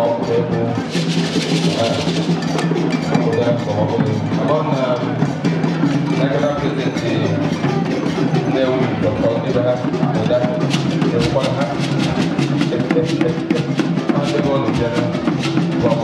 Ọkụ ụda from Ọkụegwu. Among national president Nnewi, Dr. Abraham Ụda, ekwukwara ha. Ha ndị bọọlụ bịara from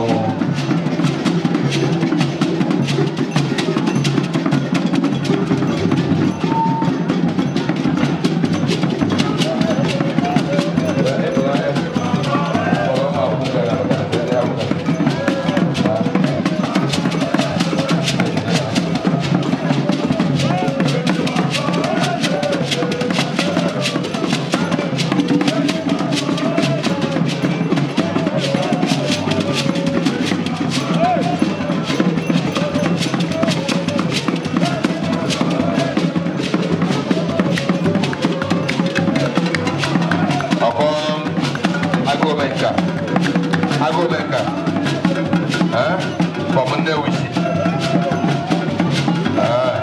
Ọkọ Agụomenka, Agụomenka, eh, from Nnewi. Ah.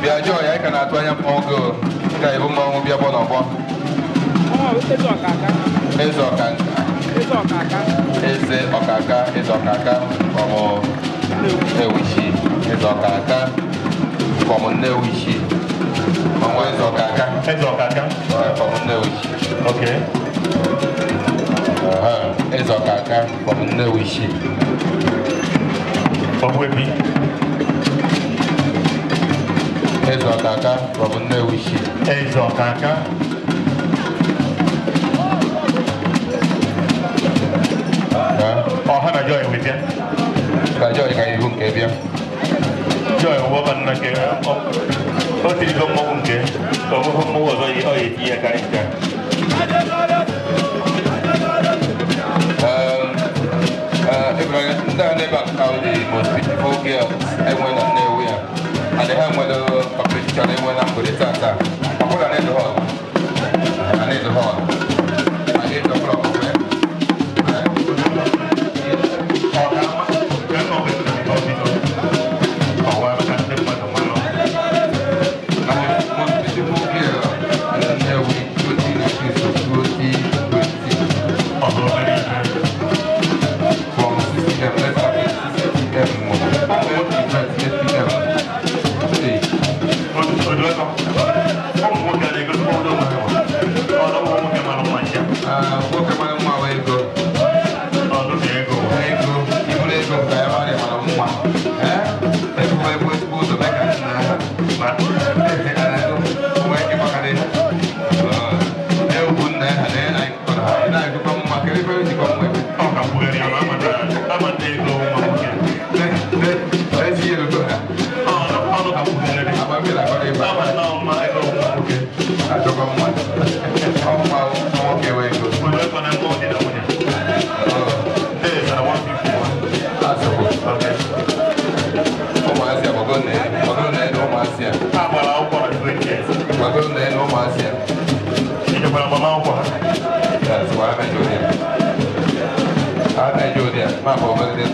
Bịa Joy, anyị ka na-atụ anya mmọnwụ gị o. Ị ga-ebu mmọnwụ bịa bọ n'ọgbọ. Eze Ọkaka. Eze Ọkanka. Eze Ọkaka. Eze Ọkaka, Eze Ọkaka from Nnewi. Eze Ọkaka from Nnewi. Ọnwa Eze Ọkaka. Eze Ọkaka. From Nnewi. Okay. Aha, Eze Ọkaka from Nnewi. Ogbuefi. Eze Ọkaka from Nnewi. Eze Ọkaka. Ọha na Joy wee bịa. Ka Joy ka ihu nke bịa. Joy wụọ nna nke o tirigo mmọnwụ nke ka ọ bụghị mmọnwụ ọzọ ọ ya etinye karị nke a. Ndị a n'ebe a ka the most beautiful girls enwe na Nnewi a. And ha nwere competition enwe na mgbede tata. Ọkwụna na hall. Na Nedo hall. Na 8 o'clock, okay? Ọ ga-ama ka nna ọ bụla ọ bido ọwa ka ndị mmadụ mara. The most beautiful girl in Nnewi 2019 to 2020. Ọ bụrụ obere ihe. From 6 p.m. Let's have it 6 p.m. Event 8 p.m. Hey. Odu ego. Ụmụ nwoke a na-egosikwa ụdị onwe ha. Ọ na ụmụ nwoke mara mma ncha. Nwoke mara mma wee ego. Ọnụ na ego. Ego, iburu ego ka ya mara mara mma. Eh? Ego bụ ebe ezigbo ụzọ mee ka nna ha. Ma Nwee ịgbakarị. Ewu nna ha na ya na-ekukọrọ ha. Ị na-agụkọ mma, kedu ebe ejikọ mma ebe? Ọ ka mkpugharị ọnụ ama ndị ego nwa nwoke. Ezi ego ha. Ọnụ ka mkpugharị. Amamila akọrọ ịba. Ama nnọọ mma ego nwa nwoke. Achọkọ mma. Ọ mma nwoke wee ego. Odu ego na mmụọ dị na nwunye. Ee, sara 151. Asịpụ. Okay. Ụmụazị a gbago na elu, gbago na elu ụmụazị a. Ha gbara akwụkwọ na 20th. Gbago na elu ụmụazị a. Ijekwara agbamakwụkwọ ha. Yes, wa na-eje ụdị a. A na-eje ụdị a, ma bụ obere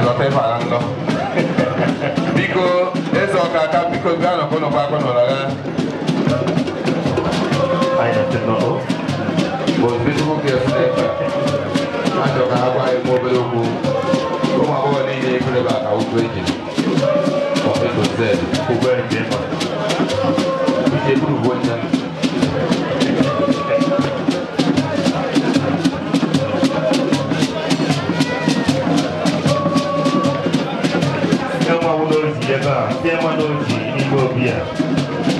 lọta ebe ala nlọ. Biko, Eze Ọkaka, biko gaa nọkọ nọkọ akọ nọrọ agha. Anyị na-ete nnọọ. Most beautiful girls n'ebe a. Ha chọrọ ka ha gwa anyị nwa obere okwu. Ụmụ agbọghọ niile ekwere ebe a ka ụgwọ eji. From A to Z. Ugbo eji ịma. Ije buru ugbo nne m. Enwe n'oji ebe a, ndị enwe n'oji n'ime obi a.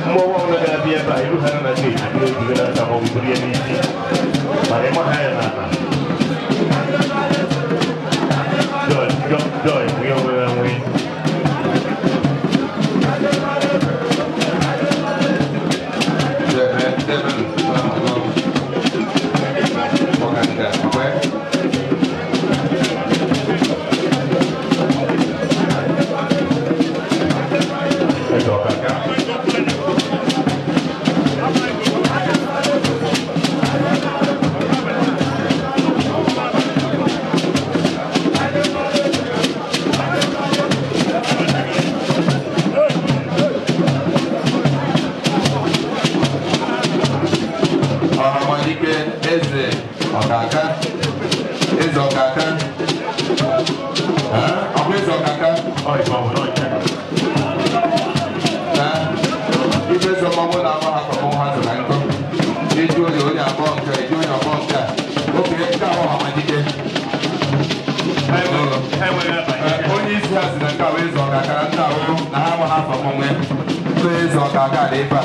Mmọnwụ ọbụla ga-abịa ebe a, iru ha na geeti buru ojigo n'aka ma ọ bụ buru ya n'isi. Mana ịma ha ya n'ala. Joy, Joy, Joy, nwee onwe ya nwee. Debe, debe, ọkanga, okwe? Eze Ọkaka. Ọkaka, eze ọkaka. Ọ bụ eze ọkaka? Ọ ife ọ bụ na ọcha. Na ife so mmọnwụ na-ama ha kọmọ ha so na nkụ. Iju onye onye abụọ nke, iju onye ọbụọ nke a. Oke nke ahụ ọhamadike. Enweghị abanye. Onye isi ha si na nke a bụ eze ọkaka na ndị ahụ na ha amaghị afọ mmọnwụ ya. So eze ọkaka dị ebe a.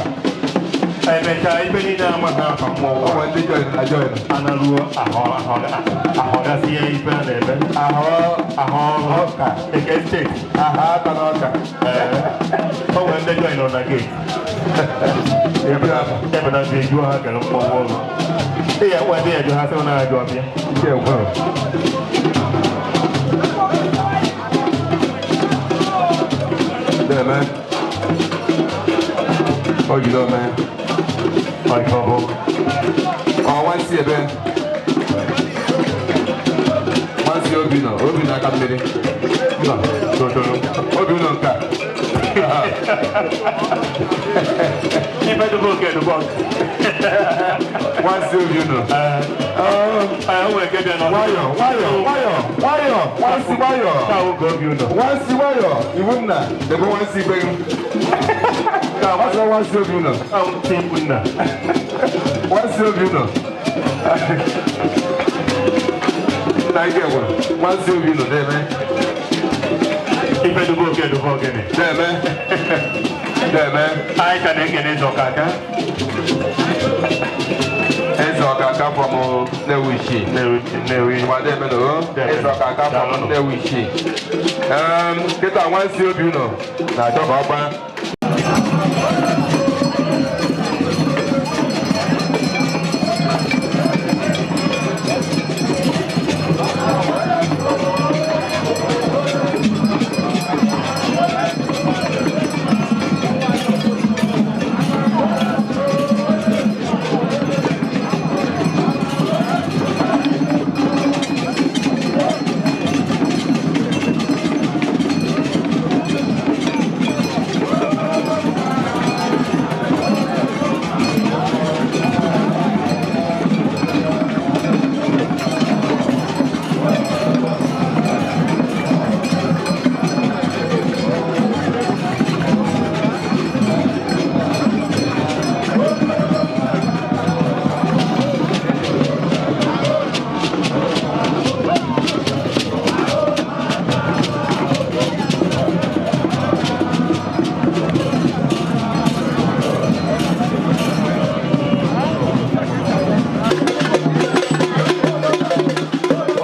Emechaa ibe niile amaghị afa mmọnwụ. Ọ nwere ndị join na join. Analuo ahọgasị ya ife a na-eme. Ahọ Ahọ ọka. Eke steeti. Aha aka n'ọka. Ee, o nwere ndị join nọ na gate. Ebu afa. Ebe na ndị eju ha gara mmọnwụ ọrụ. Ị ya nwa ndị eju ha sị na ajụ ọbịa. Nke ekwere. Deme. O jide ome. Ọ ife ọ bụ. Ọ nwansi ebe. Nwansi obi nọ, obi n'aka mmiri. Mba, totoro. Obi nọ nke a. Ife dụbọ oke dụbọ. Nwansi obi nọ. Ee, o nwere nke bịa n'ọnụ. Nwayọ, nwayọ, nwayọ, nwayọ, nwansi nwayọ. Taa oge obi ụlọ. Nwansi nwayọ, iwu nna, debe nwansi ibe gị. Ọsọ nwansi obi nọ. Ahụ ntị mkpu nna. Nwansi obi nọ. Nna ike gwụrụ. Nwansi obi nọ na-eme. Ife dụbọ oke dụbọ ogene. Na-eme. Na-eme. Anyị ka na-ekene eze ọkaka. Eze ọkaka from Nnewi Isii. Nnewi Nnewi. Ngwa na-eme na o. Eze ọkaka from Nnewi Isii. Kịta nwansi obi nọ na-achọ ka ọ gbaa.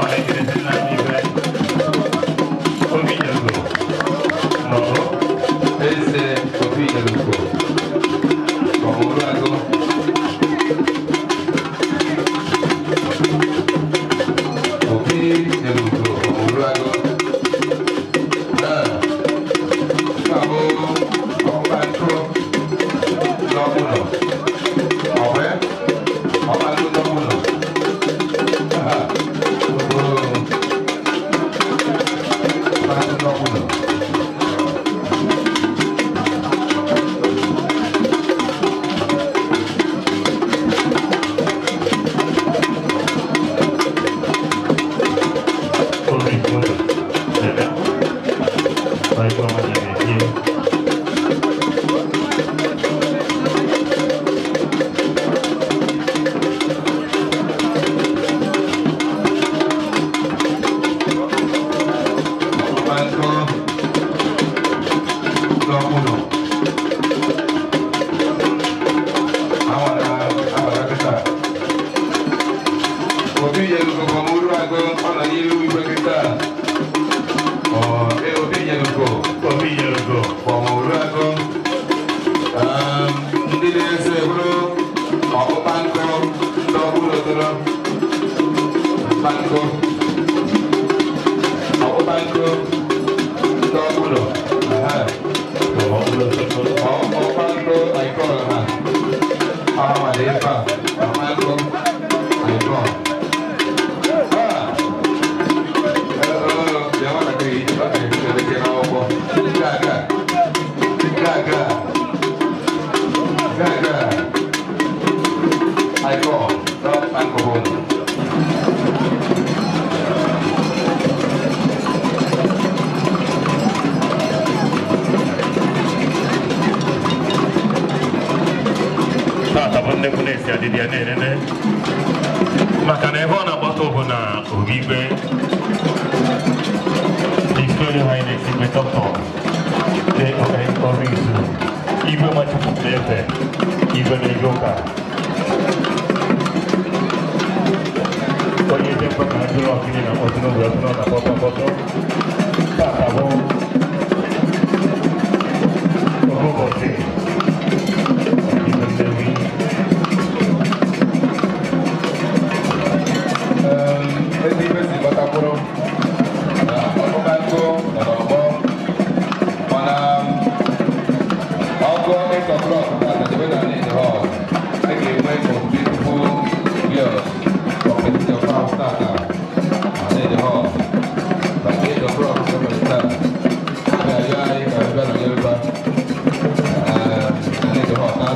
Ọ na-ekele nna anyị ibe. Obi nyelugo. Nọrọ. Eze Obi Nyelugo from Uruagu. Obi Nyelugo from Uruagu. Ee, nke a bụ ọkpa nkụ n'ọkpụnọ. Ọ bụ ya? Ọkpa nkụ n'ọkpụnọ. Aha. Ọ bụ ọkpa nkụ n'ọkpụnọ. Obi ụlọ. Ebe. Ọ ife ọma na-eme. Ọkpa nkụ n'ọkpụnọ. Awara awara kịta. Obi Nyelugo from Uruagu, ọ nọ n'iru igwe kịta. Ọ ee, Obi Nyelugo Obi nyelugo. from Uruagu. Ndị na-eso eburu ọkpụkpa nkụ ndị ọkpụrụ toro. Mkpa nkụ. Ọkpụkpa nkụ ndị ọkpụrụ. Aha. Ọkpụkpa nkụ anyị ha. Ọha ma dị ebe a. Ọkpụkpa nkụ anyị kọrọ. Ah! Bịa nwatakịrị, ọ ga-ebido n'akwụkwọ. Ga ga. Ga ga. Ga ga. Anyị kọrọ. N'ọkpụkpa nkụ bụ ụnụ. Igwe na-eje ụka. Onye eze mkpa ka ajụrụ ọkịrị na mkpọtụ n'oge ọtụ nọ na kpọtọ kpọtọ. Tata bụ oge ụbọchị Igwe Nnewi. Ezi ibe si gbatakwuru na ọkpụkpakụ nọ n'ọgbọ, mana ọgụ 8 o'clock tata debe na Ned Hall, a ga-enwe most beautiful girls competition fowl tata na Ned Hall by 8 o'clock ụbọchị taa. A ga-arịọ anyị ka bịa nọnyere ba na Ned Hall taa.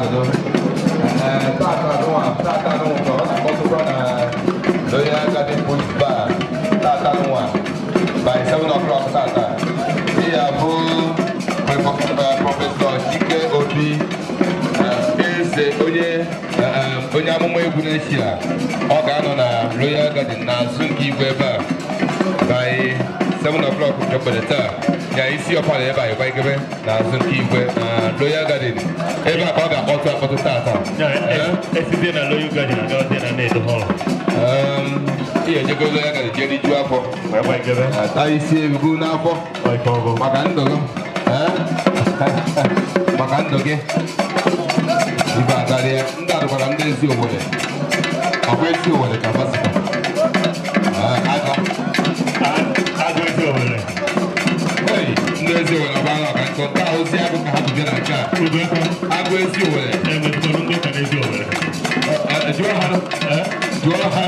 Tata nụwa, tata nụwa ka ọ na-akpọtụkwa na Royal Garden Bush Bar tata nụwa by 7 o'clock tata. Iya bụ Professor Chike Obi, eze onye amụma egwu n'Eshia, ọ ga-anọ na Royal Garden n'azụ nke igwe ebe a by 7 o'clock nke mgbede taa. Ya isi ọkpara ebe a ịgba ikebe n'azụ nke igwe na Royal Garden ebe a ka ọ ga-akpọtụ akpọtụ tata. Esizie na Royal Garden agawazie na Ned Hall. Ihe ejego Royal Garden jee rijuo afọ. Wee gba ikebe. Taa isi ebubu n'afọ. Ọ ife ọgụ. Maka ndụ gị. Maka ndụ gị. Ife agarịa ndị adụkwara ndị ezi Owere. Ọkwa ezi Owere ka basikwa. Agụ. Agụ ezi Owere. Hey, ndị ezi Owere ọgba ahụ ọka nkụ. Nke a ozi agụ ka ha bụbịa na nke a. Ugo. Agụ ezi Owere. Enwetụrụ ndị ụka n'ezi Owere. Jụọ ha. Jụọ ha.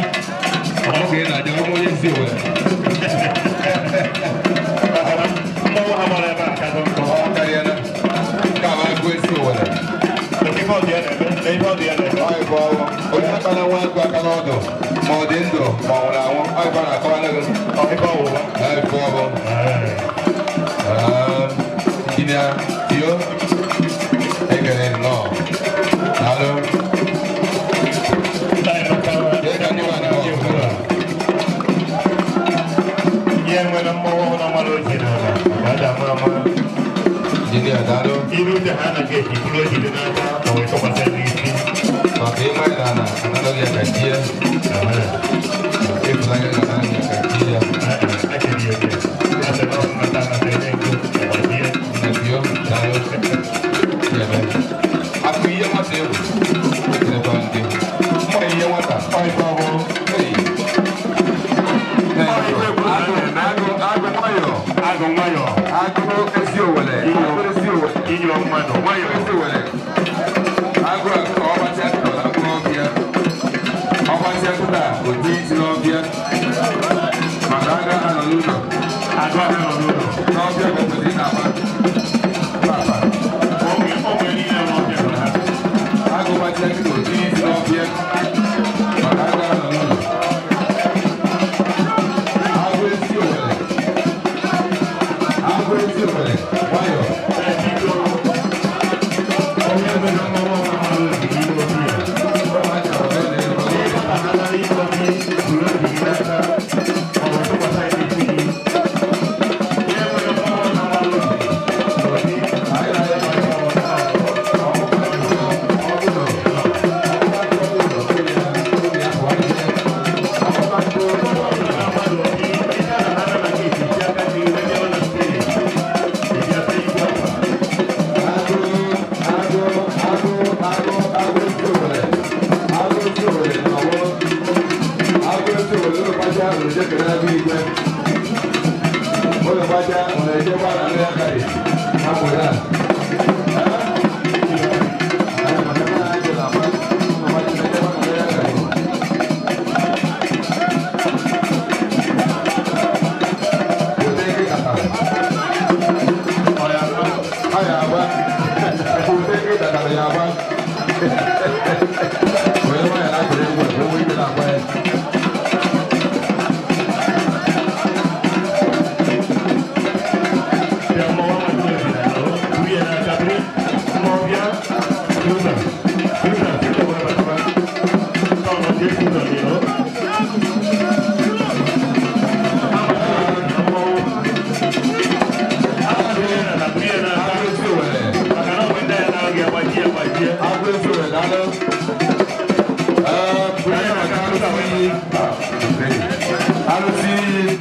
Ọ ga na-aja ọmụ onye ezi Owere. Mmọnwụ ha gbara ebe a kago nkọ. Ọ karịala. Nke a bụ agụ ezi Owere. Ife ọ dị ya na-eme, na ife ọ dị ya na-eme. Ọ ife ọwụ. Onye akpala nwa agụ aka n'ọdụ, ma ọ dị ndụ ma ọ nwụrụ anwụ, ọ ife ọ na-akọwa gị. Ọ ife ọwụwa. Ọ ife ọwụ. Injinia Tio, ekele nnọọ. Daalụ. Jee ka ndị nwaanyị ọbụla. Ihe nwere mmọnwụ ọhụrụ mara oji n'ala, ka a ga-ama ama. Injinia, daalụ. Iru uche ha anaghị eji buru oji dị n'aka ma wee tụkwasị ya n'isi. Maka ịma ya na anaghị ya ka di ya. Ịfụnanya ga anaghị ya ka di ya. Ekele ya oge. Asị na ọ nata anata enye nkụ, ọ di ya. Injinia Tio, daalụ. Ya mere. Akụ ihe nwata egwu. Ekelekwa ndị. Mma ihe nwata. Ọ ife ọhụrụ. Hey. Agụ, agụ, agụ nwayọọ. Agụ nwayọọ. Agụ ezi Owere. Agụ ezi Owere. Inyo mmadụ nwayọọ. Ezi Owere. Agụ agụ ka ọ gbatịa nkịta na mkpụrụ ọbịa. Ọ gbatịa nkịta oti isi n'ọbịa. Maka agụ ha nọ n'ụlọ. Agụ ahụ nọ n'ụlọ. N'ọbịa ka o kwesịrị na-agba. Papa. Ogbe ogbe niile nọ n'ọbịa nọ ha. Agụ gbatịa nkịta oti isi n'ọbịa. Maka agụ ha nọ n'ụlọ. Agụ ezi Owere. Agụ ezi Owere. Nwayọọ. Ee, biko, onye nwere mmọnwụ ọhụrụ mara oji n'ime obi ya. Ihe kpatara ime obi buru obi gị n'aka ma wee tụkwasị ya n'isi gị. Ihe nwere mmọnwụ ọhụrụ mara oji n'obi.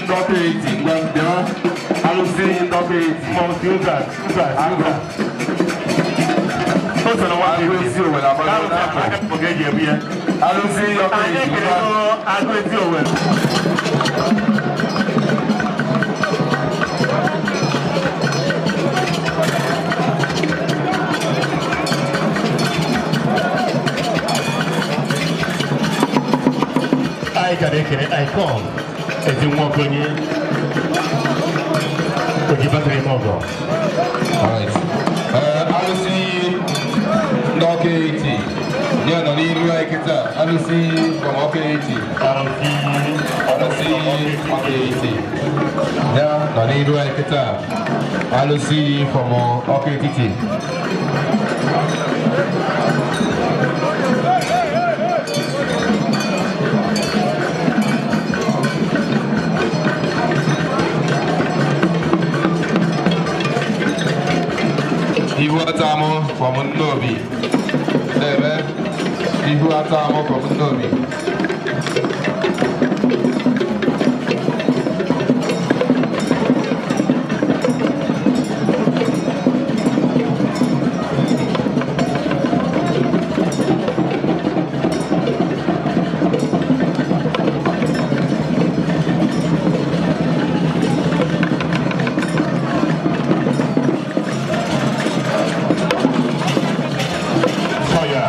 Ndị ọkụ eti ngwa bịa. Alụsị ndị ọkụ eti. Mmọnwụ si ụzọ a, ụzọ a, si ụzọ a. O so na nwa Agụ ezi Owere agbago Alụsị n'afọ. aka ka eji ebu ya. Alụsị ọkụ Anyị eti ekele ngwa. agụ ezi Owere. Anyị ka na-ekele Icon ezi nwa okenye oji batịrị ime ọgọ. Alright. Alụsị ndị ọkụ eti. Ya nọ n'iru anyị kịta. Alụsị from ọkụ eti. Arụsị. Alụsị ọkụ eti. Ya nọ n'iru anyị kịta. Alụsị from ọkụ etiti. Ihu atamụ from Nnobi. Ebe ihu atamụ from Nnobi. Sọya.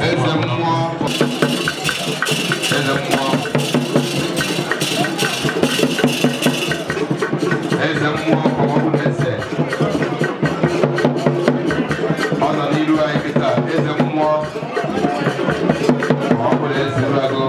Eze mmụọ. Eze mmụọ. Eze mmụọ from Ọbụnese. Ọ nọ n'iru anyị kịta. Eze mmụọ from Ọbụnese Urago.